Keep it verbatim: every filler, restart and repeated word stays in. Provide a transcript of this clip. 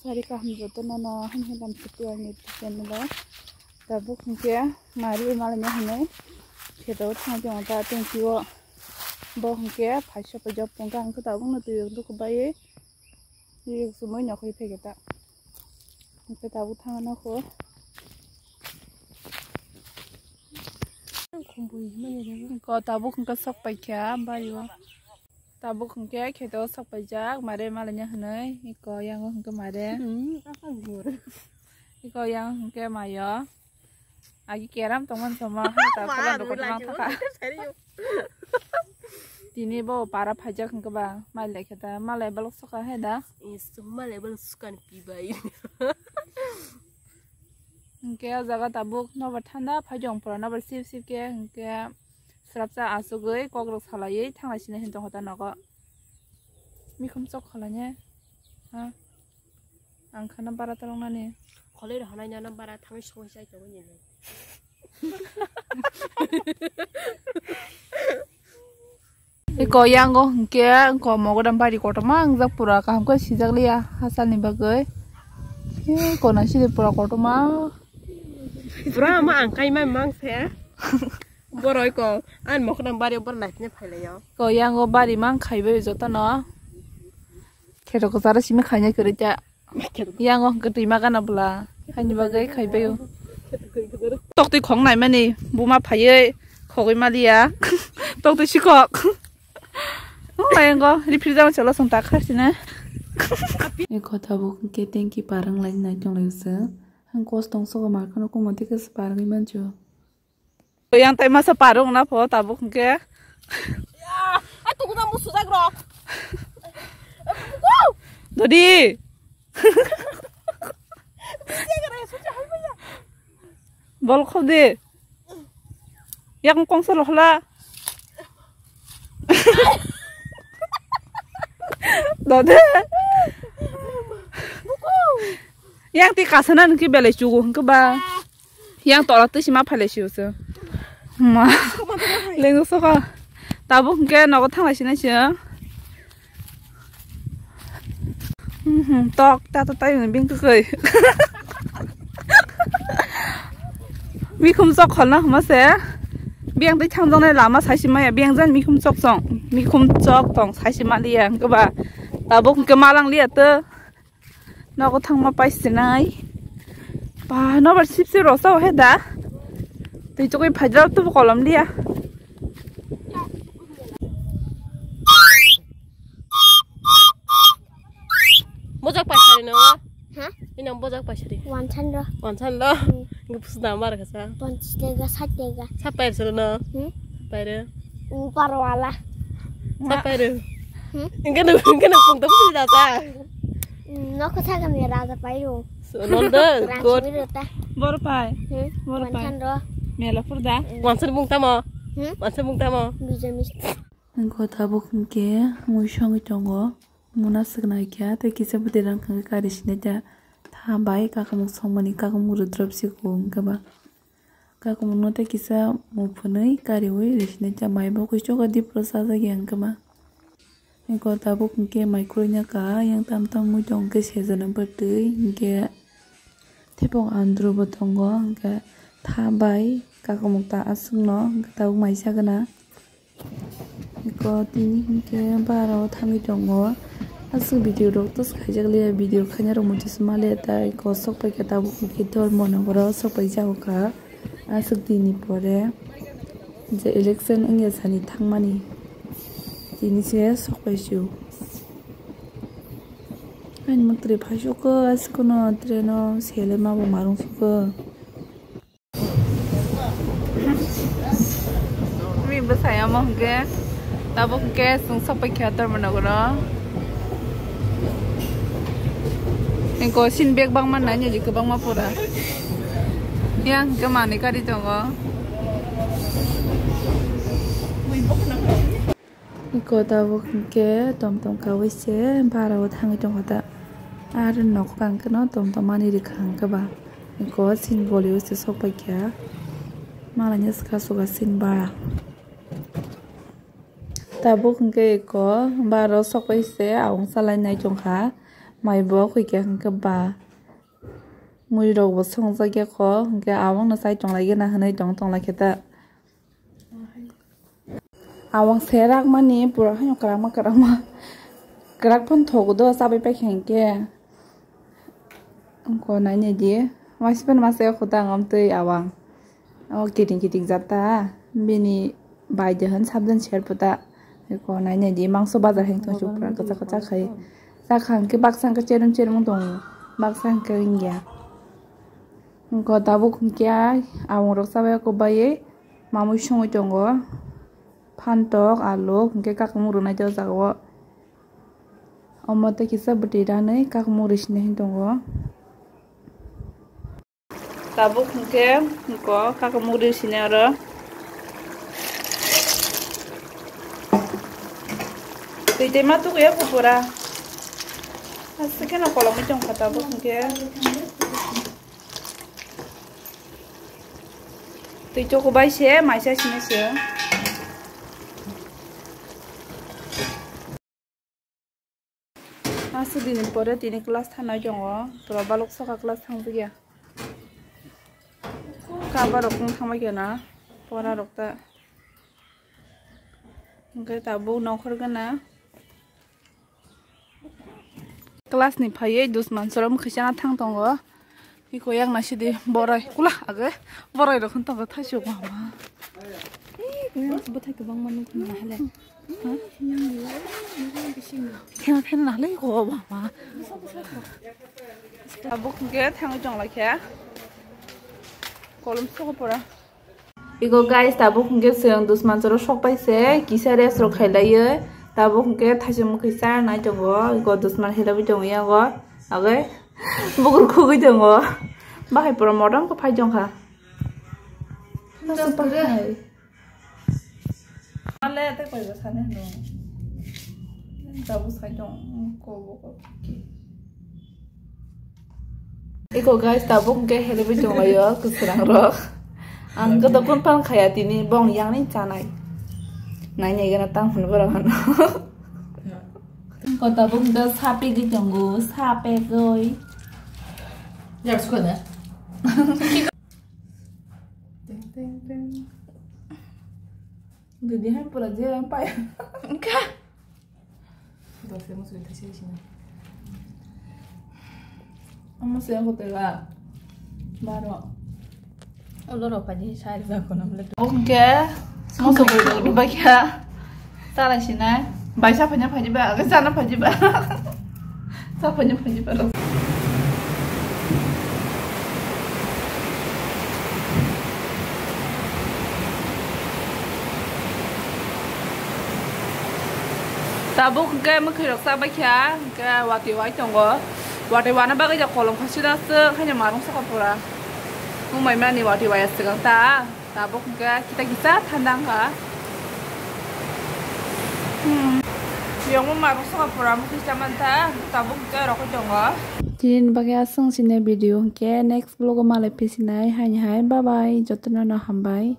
Sari kaham joto nono hamham lam sutu ani channel o. Tabuk hwnkhe mari malanya hinwi kheto thang tong ta tengtio. Bo hwnkhe phaisa paijak tongkha hwnkhe tabukno twi rok dukhu baiwi twi rok chumui nokho phege ta. Hwnkhe tabuk thang nokho. Ko tabuk hwnkhe sok paikha bario. Tabuk hwnkhe kheto sok paijak mare malanya hinwi iko yango hwnkhe mare. Hmm, apa gur. Iko yang hwnkhe mayo. Agi keram tongman sama hai ta Ma, pulan rok rula tongma jua, thaka. Sari yo. Tini bo para phaijak hwnkhe ba mai lai khe ta malai balok soka hai da. Is malai balok sukan pi bai. Hwnkhe o jaga tabuk nobar thanda phai jong pura nobar sip sip khe hwnkhe srapsa asugwi kokrok salaiwi thanglai sini hin tongkha ta nogo. Mikhum chok khalanya. Ha. Ang khana bara talong nani. Kholai rw hanai nana bara thangwi songwi chai tongo nini. Iko yango hwnkhe iko mogodam bari kotorma wngjak pura kaham khe sijak liya hachal ni bagwi. Iko na sidi pura kotorma. Pura ma ang kai ma mang se. Boroi ko an mogodam bari bor naikne phailayo. Ko yango bari mang khaibai jotono. Kheto ko jara simi khaina kwrwi ta. Yango hwnkhe twi ma gana bwla. Haini bagwi khaibaio. Toktwi khok naimani buma phaiwi khogwi maliya. Toktwi sikhok. Mayango rifri jama cholo song ta khasina. E kotha bo hwnkhe tengki parang lai nai tong lai se. Ang kos tong sogo mar khano kumo tike se parang manjo. Yang tai masa parung na pho tabuk hwnkhe. Ai tugu na musu jak rok. Dodi. Bol khodi. Yang kong sal hla. Dodi. Yang ti kasana nungki belai chugu hwnkhe ba. Yang tola twi sima phailai sio se. Ma. Lengo soka. Tabuk hwnkhe nogo thanglai sinai se. Mhm, tok ta ta tai bing kwkwi. Mikhum chok kholna hwma se. Biyang twi thangjaknai lama sai sima ya. Biyang jan mikhum chok chong. Mikhum chok tong sai sima liya hwnkhe ba. Tabuk hwnkhe malang liya to. Nogo thangma paisinai. Ba, nobar sipsi rosao he da. Twi chukwi phaidra tubu kolom liya. Bojak paisari no? Ha? Inang bojak paisari. Wansan ro. Wansan lo? Hmm. Ngi pusna mar kasa. Ponchis tega, sat tega. Sat pair sero no? Hmm? Pair. Upar wala. Sat pair. Hmm? Ingkana, ingkana pung tapu sida ta. Hmm, no kotha kami raja pairo. So, nonda, Raja good. Pairo ta. Bor pai. Hmm? Bor pai. Wansan ro. Mela purda. Hmm. Wansan bung tamo. Hmm? Wansan bung tamo. Bijoy misti. Ang kotha bo hwnkhe mui songwi tongo. Muna swknai kha tei kisa bwtwi rang kha khe kari sinai ta tha bai kakamuk songmani kakamuk rwdrop si kung khe ba. Kakamukno tei kisa muphunwi kariui risinai ta mai bo kuisogo dipro chajak ya hwnkhe ba. Eko tabuk hwnkhe mai kwrwina ka yang tam tam mui tong khe sejana bwtwi hwnkhe. Tei bo andro bo tongo, hwnkhe tha bai kakamuk ta aswkno, hwnkhe tabuk mai sagana. Eko tini hwnkhe bara o thangwi tongo. Aswk video rok tos khaijak liya, video khaina rok muitu se maliya, tai eko sok paikha tabuk hwnkhe Dharmanagar o sok pai jago kha. Aswk din ni pore je election wngya sani thangmani tini se sok pai sio. Ani mwtwrwi phai sukha, aswkno train o sele ma bo marung sukha. Mi bwsai omo hwnkhe, tabuk hwnkhe chwng sok paikha Dharmanagar o. Eko sin bag bangma nai nini kwbangma pura. Yang hwnkhe manwi gari tongo. Eko tabuk hwnkhe tom tom kaui se bara o thangwi tongkha ta. Ar nokha hwnkhe no tom tom manwi rwkha hwnkhe ba. Eko sin bolio se sok paikha. Malaina swkha swkha sin bara. Tabuk hwnkhe eko bara o sok pai se awung salai nai tongkha. Mai bo khuikhe hwnkhe ba. Muri rok bo songjakya kho, hwnkhe awang no chai tonglaigena hwnwi tong tonglaikhe ta. Awang se rakmani pura haino kwrakma kwrakma. Kwrak phano thogo do chabai paikha hinkhe. Wngkha nainai di. Waisa phano masa khuda ang amtwi awang. O kiting kiting jata. Bini bai de hwn sabjani ser puta. Wngkha nainai di mangso bazar hwn tong chupra kwchak kwchak khai. Chakha hinkhe baksa hinkhe cherem cherem wng tongo. Baksa hinkhe wngya. Wngkha tabuk hinkhe awang rok chabai kho baiwi mamui songwi tongo. Phantok, aluk, hinkhe kakamuk rwnai tei o jaga o. Omo tei kisa bwtwi ranwi kakamuk rwi sinai hinwi tongo. Tabuk hinkhe wngkha kakamuk rwi sinai oro. Twi tei ma tukuya pupura. Aswk kheno kolomwi tongkha tabuk hinkhe. Twi chokubai se maisa sini se. Aswk dini pore tini class thanai tongo. Pura balok soka class thangjakya. Kaba rok wng thangbai khe na pora rok ta. Hwnkhe tabuk nokhor gana. Class ni phaiwi dusman chwraima khaisa thang tongo. Iko yang na sidi borai kula age borai rok hwn tongo thaisuk mama. Ee, kuyang se bwthai kwbangma nukmani na hale. Thena thena na hale ko mama. Tabuk hwnkhe thangwi tonglaikha. Kolom soko pora. Iko guys, tabuk hwnkhe chwng dusman chwraima sok pai se kisa rest rok khailaiwi. Tabuk hwnkhe thaisa mwkhwi cha nai tongo. Iko dusman helaiwi tongo yago. Agwi bukur khugwi tongo. Bahai pura modom khe phai tongkha. Masa bahai. Ale tei koi bo sani no. Tabuk sai tong ko bo ko. Iko guys, tabuk hwnkhe helaiwi tonglaio kwswrang rok. Ang khe dokon pan khaya tini bong yang ni chanai. Nai nai gana tang hwn borok hano. Ko tabuk hwnkhe sa pegwi tongo, sa pegwi. Yak sukha na. Teng teng teng. Didi hai pura je pai. Ka. Dose mo sui thasi sina. Amo se hotel a. Baro. Ulo ro paji sai ba kono mle. Oke. Mo so ko do ba kya. Tara sinai. Bai sa phanya phaji ba. Aga sana phaji ba. Sa phanya phaji ba. Tabuk hwnkhe mwkhwirok chabaikha, hwnkhe watwi wai tongo. Watwi wana bagwi da kolom khasida swk haino marung saka pura. Wngbai mani watwi waya swkang ta. Tabuk hwnkhe kita kisa thanda wngkha. Hmm. Yongmo marung saka pura mwkhwi chamantha, tabuk hwnkhe rokoi tongo. Tini bagwi aswk sini video hwnkhe next vlog o malai phisinai haini hai bye bye jotono no hambai.